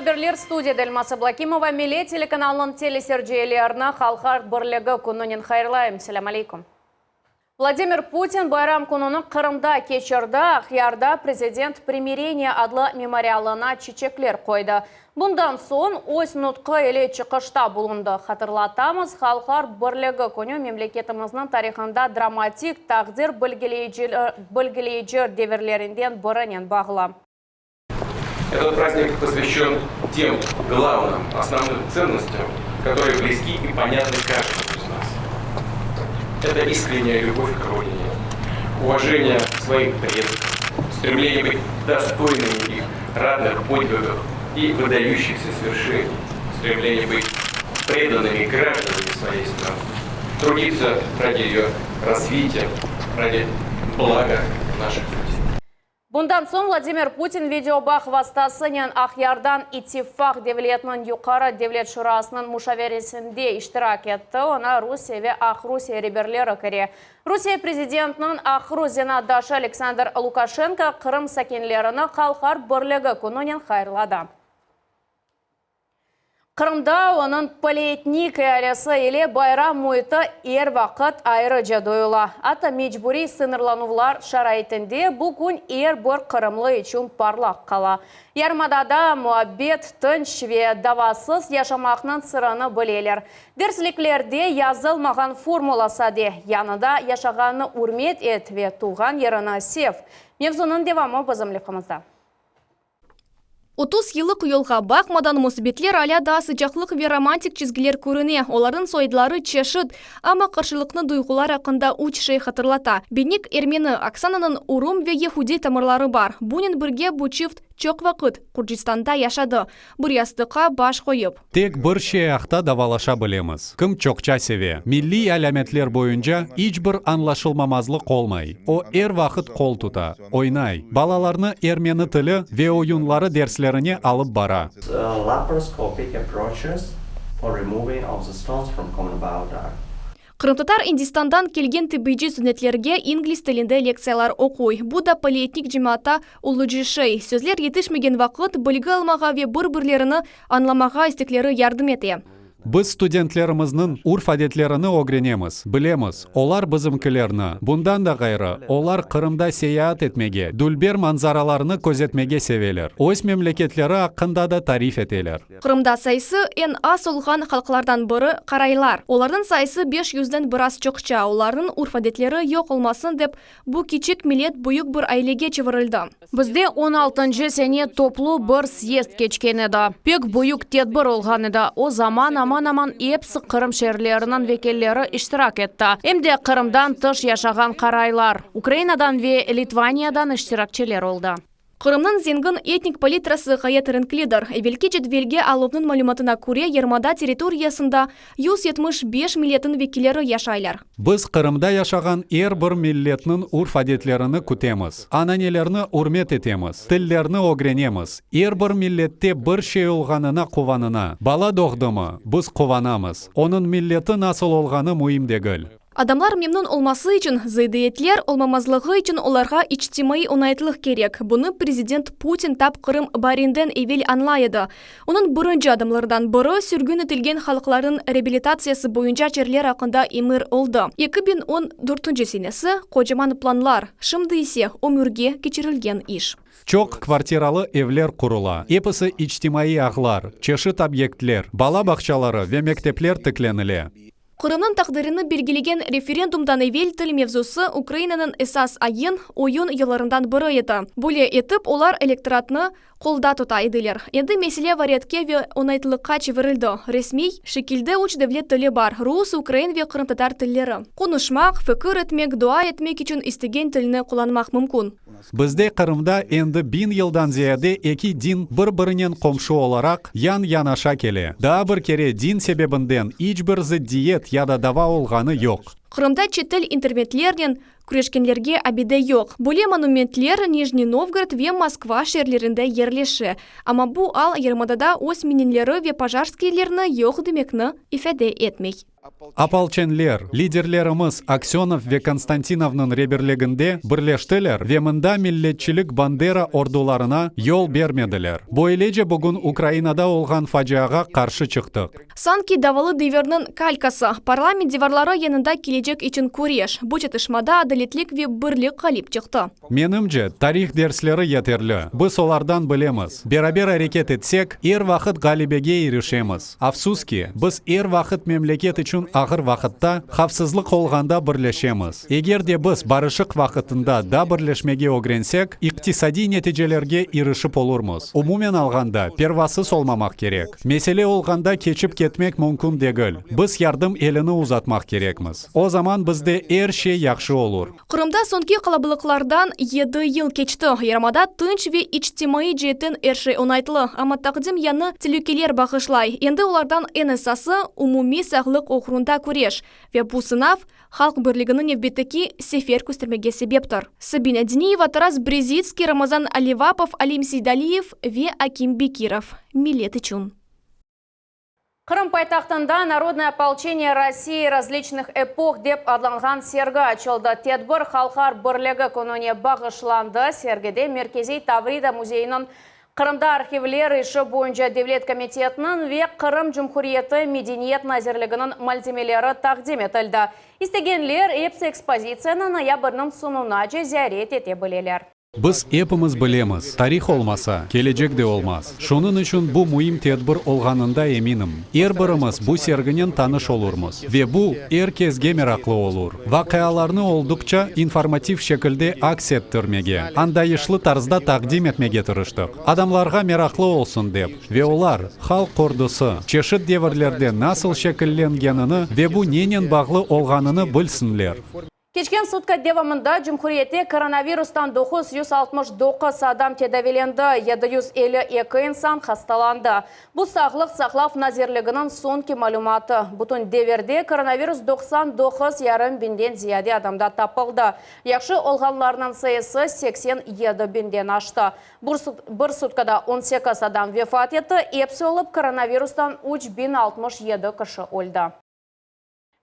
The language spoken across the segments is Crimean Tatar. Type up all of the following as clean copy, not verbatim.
Haberler studiyada Elmaz Ablâkimova, Millet telekanalınıñ teleseyircilerini Halqlar birligi kününen hayırlayım. Selâm aleyküm. Vladimir Putin bayram kününi Qırımda keçirdi, Aqyarda Prezident Primireniya adlı memorialına çiçekler qoydı. Bundan soñ öz nutqı ile çıqışta bulundı. Hatırlatamız, Halqlar birligi künü memleketimizniñ tarihında dramatik, taqdir belgileyici devirlerinden birinen bağlı. Этот праздник посвящен тем главным, основным ценностям, которые близки и понятны каждому из нас. Это искренняя любовь к Родине, уважение своих предков, стремление быть достойными их ратных подвигов и выдающихся свершений, стремление быть преданными гражданами своей страны, трудиться ради ее развития, ради блага наших людей. Bundan soñ Vladimir Putin videobağ vastasınen Aqyardan İttifaq devletiniñ Yuqarı Devlet Şurasınıñ muşaveresinde iştirak etti, oña Rusiye ve Aqrusiye reberleri kire. Rusiye prezidentiniñ Aqrus zenaatdaşı Aleksandr Lukaşenko Qırım sakinlerini Halqlar birligi kününen hayırladı. Qırımda onıñ polietnik ealisi ile bayram müiti er vaqıt ayrıca duyula. Atta mecburiy sıñırlanuvlar şaraitinde bu kün er bir qırımlı içün parlaq qala. Yarımadada muabbet, tınç ve davasız yaşamaqnıñ sırını bileler. Dersliklerde yazılmağan formula sade, yanında yaşağannı ürmet et ve tuvğan yerini sev. Mevzunıñ devamı bizim levhamızda. 30 yıllıq yolğa baqmadan, musibetler alâ daa sıcaqlıq ve romantik çizgiler körüne, olarnıñ soyadları çeşit, amma qarşılıqlı duyğular aqqında üç şey hatırlata, Benik ermeni, Oksananıñ urum ve yehudiy tamırları bar, bunen birge bu çift çoq vaqıt Gürcistanda yaşadı, bir yastıqqa baş qoyıp. Tek bir şey aqta davalaşa bilemiz, kim çoqça seve. Milliy alâmetler boyunca iç bir añlaşılmamazlıq olmay. O, er vaqıt qol tuta, oynay, balalarnı ermeni tili ve oyunları derslerine alıp bara. Laparoscopic approaches for removing of the stones from common bile duct. Qırımtatar Indistandan kelgen tibbiyci studentlerge ingliz tilinde lektsiyalar oquy. Bu da polietnik cemaatta olucı şey. Sözler yetişmegen vaqıt bilgi almağa ve bir-birlerini añlamağa istekleri yardım ete. Biz studentlerimizniñ urf-adetlerini ögrenemiz, bilemiz, olar bizimkilerni. Bundan da ğayrı, olar Qırımda seyaat etmege, dülber manzaralarnı közetmege seveler, öz memleketleri aqqında da tarif eteler. Qırımda sayısı eñ az olğan halqlardan biri, qaraylar. Olarnıñ sayısı beş yüzden biraz çoqça. Olarnıñ urf-adetleri yoq olmasın dep, bu kiçik millet büyük bir ailege çevirildi. Bizde on altıncı sene toplu bir syezd keçken edi. Pek büyük tedbir olğan edi. O zaman aman-aman episi Qırım şeerleriniñ vekilleri iştirak etti. Em de Qırımdan tış yaşağan qaraylar, Ukrainadan ve Litvaniyadan iştirakçiler oldı. Qırımnıñ zengin etnik palitrası ğayet renklidir. Evelki cedvelge aluvnıñ malümatına köre, yarımada territoriyasında 175 milletniñ vekilleri yaşaylar. Biz Qırımda yaşağan er bir milletniñ urf-adetlerini kütemiz, ananelerni ürmet etemiz, tillerni ögrenemiz. Er bir millette bir şey olğanına quvanına. Bala doğdımı, biz quvanamız. Onıñ milleti nasıl olğanı müim degil. Adamlar memnün olması içün, zıddiyetler olmamazlığı içün olarğa içtimaiy oñaytlıq kerek. Bunı prezident Putin tap Qırım baarinden evel añlay edi. Onıñ birinci adımlarından biri sürgün etilgen halqlarnıñ reabilitatsiyası boyunca çareler aqqında emir oldı. 2014 senesi, qocaman planlar, şimdi ise ömürge keçirilgen iş. Çoq kvartiralı evler qurula, episi içtimaiy ağlar, çeşit obyektler, bala bağçaları ve mektepler tiklenile. Qırımnıñ taqdirini belgilegen referendumdan evel til mevzusı Ukrainanıñ esas ayın, oyun yollarından biri edi. Böyle etip olar elektoratnı qolda tuta ediler. Endi mesele variyetke ve oñaytlıqqa çevirildi. Resmiy şekilde üç devlet tili bar, rus, ukrain ve qırımtatar tilleri. Qonuşmaq, fikir etmek, dua etmek içün istegen tilni qullanmaq mümkün. Bizde Qırımda endi biñ yıldan ziyade eki din bir-birinen qomşu olaraq yan-yanaşa kele. Daa bir kere din sebebinden iç bir zıddiyet ya da dava olğanı yoq. Qırımda çetel interventlernen küreşkenlerge abide yoq. Böyle monumentler Nijniy Novgorod ve Moskva şeerlerinde yerleşe. Amma bu al yarımadada öz Mininleri ve Pojarskiylerni yoq demekni ifade etmey. Opolçenler, liderlerimiz Aksönov ve Konstantinovnıñ reberliginde birleştiler ve mında milletçilik Bandera ordularına yol bermediler. Böylece bugün Ukrainada olğan faciağa qarşı çıqtıq. Sanki davalı devirniñ kalkası, parlament divarları yanında kelecek içün küreş, bu çatışmada adaletlik ve birlik ğalip çıqtı. Menimce, tarih dersleri yeterli, biz olardan bilemiz, beraber areket etsek, er vaqıt ğalebege irişemiz. Afsus ki, biz er vaqıt memleket içün ağır vaqıtta, havfsızlıq olğanda birleşemiz. Eger de biz barışıq vaqıtında da birleşmege ögrensek, iqtisadiy neticelerge irişip olurmız. Umumen alğanda, pervasız olmamaq kerek. Mesele olğanda keçip ketmek mümkün degil, biz yardım elini uzatmaq kerekmiz. O zaman bizde er şey yahşı olur. Qırımda soñki qalabalıqlardan yedi yıl keçti. Yarımada tınç ve içtimaiy ceetten er şey oñaytlı, amma taqdim yañı telükeler bağışlay. Endi olardan eñ esası, umumiy sağlıq oğrunda küreş. Ve bu sınav, halq birligini nevbetteki sefer köstermege sebeptir. Sabina Diniyeva, Taras Brezitskiy, Ramazan Alivapov, Alim Seydaliyev ve Akim Bekirov. Millet içün. Qırım paytahtında Narodnoye opolçeniye Rossii razliçnıh epoh dep adlanğan sergi açıldı. Tedbir Halqlar birligi kününe bağışlandı. Sergide Merkeziy Tavrida müzeyiniñ, Qırımda arhivler işi boyunca devlet komitetiniñ ve Qırım Cumhuriyeti Medeniyet nazirliginiñ malzemeleri taqdim etildi. İstegenler epsi ekspozitsiyanı noyabrniñ soñunace ziyaret ete bileler. Biz epimiz bilemiz, tarih olmasa, kelecek de olmaz. Şunıñ içün bu müim tedbir olğanında eminim. Er birimiz bu serginen tanış olurmız ve bu, er kesge meraqlı olur. Vaqialarnı olduqça informativ şekilde aks ettirmege, añdayışlı tarzda taqdim etmege tırıştıq. Adamlarğa meraqlı olsun dep. Ve olar, halq ordusı, çeşit devirlerde nasıl şekillengenini ve bu nenen bağlı olğanını bilsinler. Keçken sutka devamında cumhuriyette koronavirustan 969 adam tedaviylendi, 752 insan hastalandı. Bu Sağlıq saqlav nazirliginiñ soñki malümatı. Bütün devirde koronavirus 99 yarım biñden ziyade adamda tapıldı. Yahşı olğanlarnıñ sayısı 87 biñden aştı. Bir sutkada 18 adam vefat etti, episi olıp koronavirustan 3067 kişi öldi.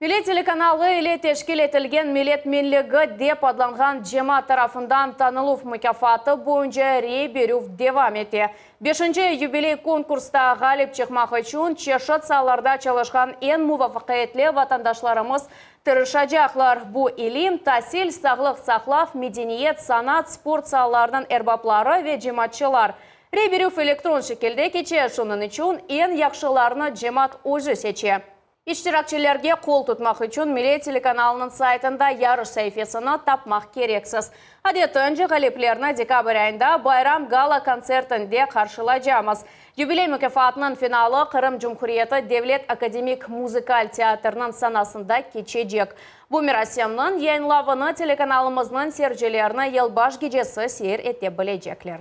Millet telekanalı ile teşkil etilgen Millet menligi dep adlanğan cemaat tarafından tanıluv mukâfatı boyunca rey berüv devam ete. Beşinci yubiley konkursta ğalip çıqmaq içün çeşit saalarda çalışqan eñ muvafaqiyetli vatandaşlarımız tırışacaqlar. Bu ilim, tasil, sağlıq saqlav, medeniyet, sanat, sport saalarınıñ erbapları ve cemaatçılar. Rey berüv elektron şekilde keçe, şunıñ içün eñ yahşılarnı cemaat özü seçe. İştirakçilerge qol tutmaq içün Millet telekanalınıñ saytında yarış saifesini tapmaq kereksiz. Adetince, ğaliplerni dekabr ayında bayram gala-kontsertinde qarşılaycamız. Yubiley mukâfatınıñ finalı Qırım Cumhuriyeti Devlet akademik muzıkal teatriniñ sanasında keçecek. Bu merasimniñ yayınlavını telekanalımıznıñ seyircilerini yılbaş gecesi seyir ete bilecekler.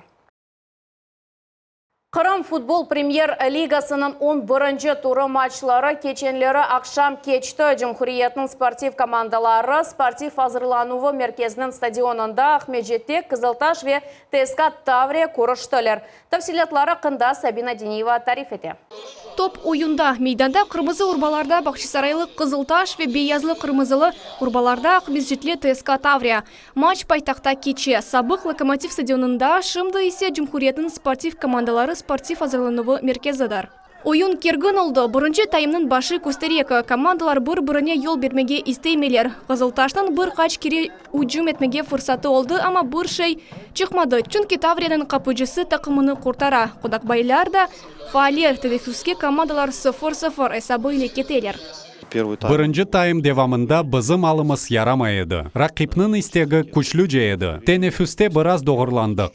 Qırım futbol premyer ligasınıñ on birinci turı maçları keçenleri aqşam keçti. Cumhuriyetniñ sportiv komandaları Sportiv azırlanuvı merkeziniñ stadionında Aqmescitte Qızıltaş ve TSK Tavriya körüştiler. Tafsilâtlar aqqında Sabina Deniyeva tarif ete. Top oyunda, meydanda qırmızı urbalarda Bağçasaraylı Qızıltaş ve beyazlı-qırmızılı urbalarda Aqmescitli TSK Tavriya. Maç paytahtta keçe, sabıq Lokomotiv stadionında, şimdi ise cumhuriyetniñ sportiv komandaları sportiv azırlanuvı merkezidir. Oyun kergin oldı, birinci taymnıñ başı köstere ki, komandalar bir-birine yol bermege istemeyler. Qızıltaşnıñ bir qaç kere ücüm etmege fırsatı oldı, amma bir şey çıqmadı, çünki Tavriyanıñ qapıcısı taqımını qurtara. Qonaqbaylar da faaller, teneffüske komandalar sıfır-sıfır esabı ile keteler. Birinci taym devamında bizim alımız yaramay edi. Raqipniñ istegi küçlüce edi. Teneffüste biraz doğurlandıq.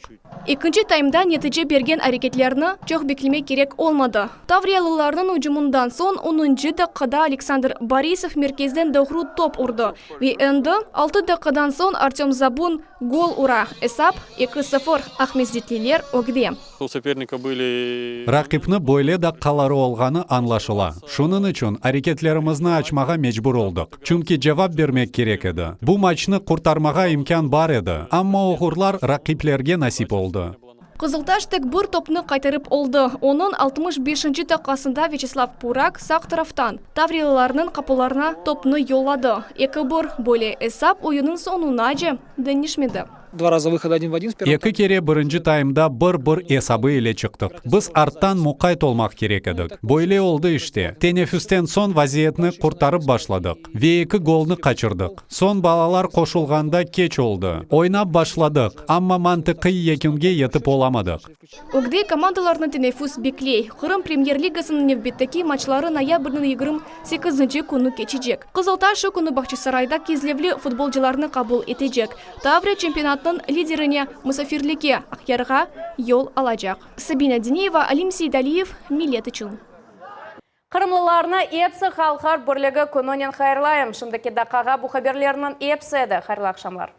Ekinci taymda netice bergen areketlerni çoq beklemek kerek olmadı. Tavriyalılarnıñ ücümından soñ onuncı daqqada Aleksandr Borisov merkezden doğru top urdı ve endi altı daqqadan soñ Artöm Zabun gol ura. Esap, eki-sıfır, aqmescitliler ögde. U sopernika bıli. Raqipni böyle daqqaları olğanı añlaşıla. Şunıñ içün areketlerimizni açmağa mecbur oldıq, çünki cevap bermek kerek edi. Bu maçnı qurtarmağa imkân bar edi, amma oğurlar raqiplerge nasip oldı. Qızıltaş tek bir topnı qaytarıp oldı. Onıñ 65-nci daqqasında Vyaçeslav Purak sağ taraftan tavriyalılarnıñ qapılarına topnı yolladı. Eki-bir, böyle esap oyunnıñ soñunace deñişmedi. Eki kere birinci taymda bir-bir esabı ile çıqtıq. Biz arttan muqayt olmaq kerek edik. Böyle oldı işte. Teneffüsten soñ vaziyetni qurtarıp başladıq ve eki golnı qaçırdıq. Soñ balalar qoşulğanda keç oldı. Oynap başladıq, amma mantıqiy yekünge yetip olamadıq. Ögde komandalarnı teneffüs bekley. Qırım Premyer-ligasınıñ nevbetteki maçları noyabrniñ 28-nci künü keçecek. Qızıltaş şu künü Bağçasarayda kezlevli futbolcılarnı qabul etecek. Tavriya çempionatınıñ liderine musafirlikke, Aqyarğa yol alacaq. Sabina Diniyeva, Alim Seydaliyev, Millet içün. Qırımlılarnı epsi Halqlar birligi kününen hayırlayım. Şimdiki daqqağa bu haberlerniñ epsi edi. Hayırlı aqşamlar.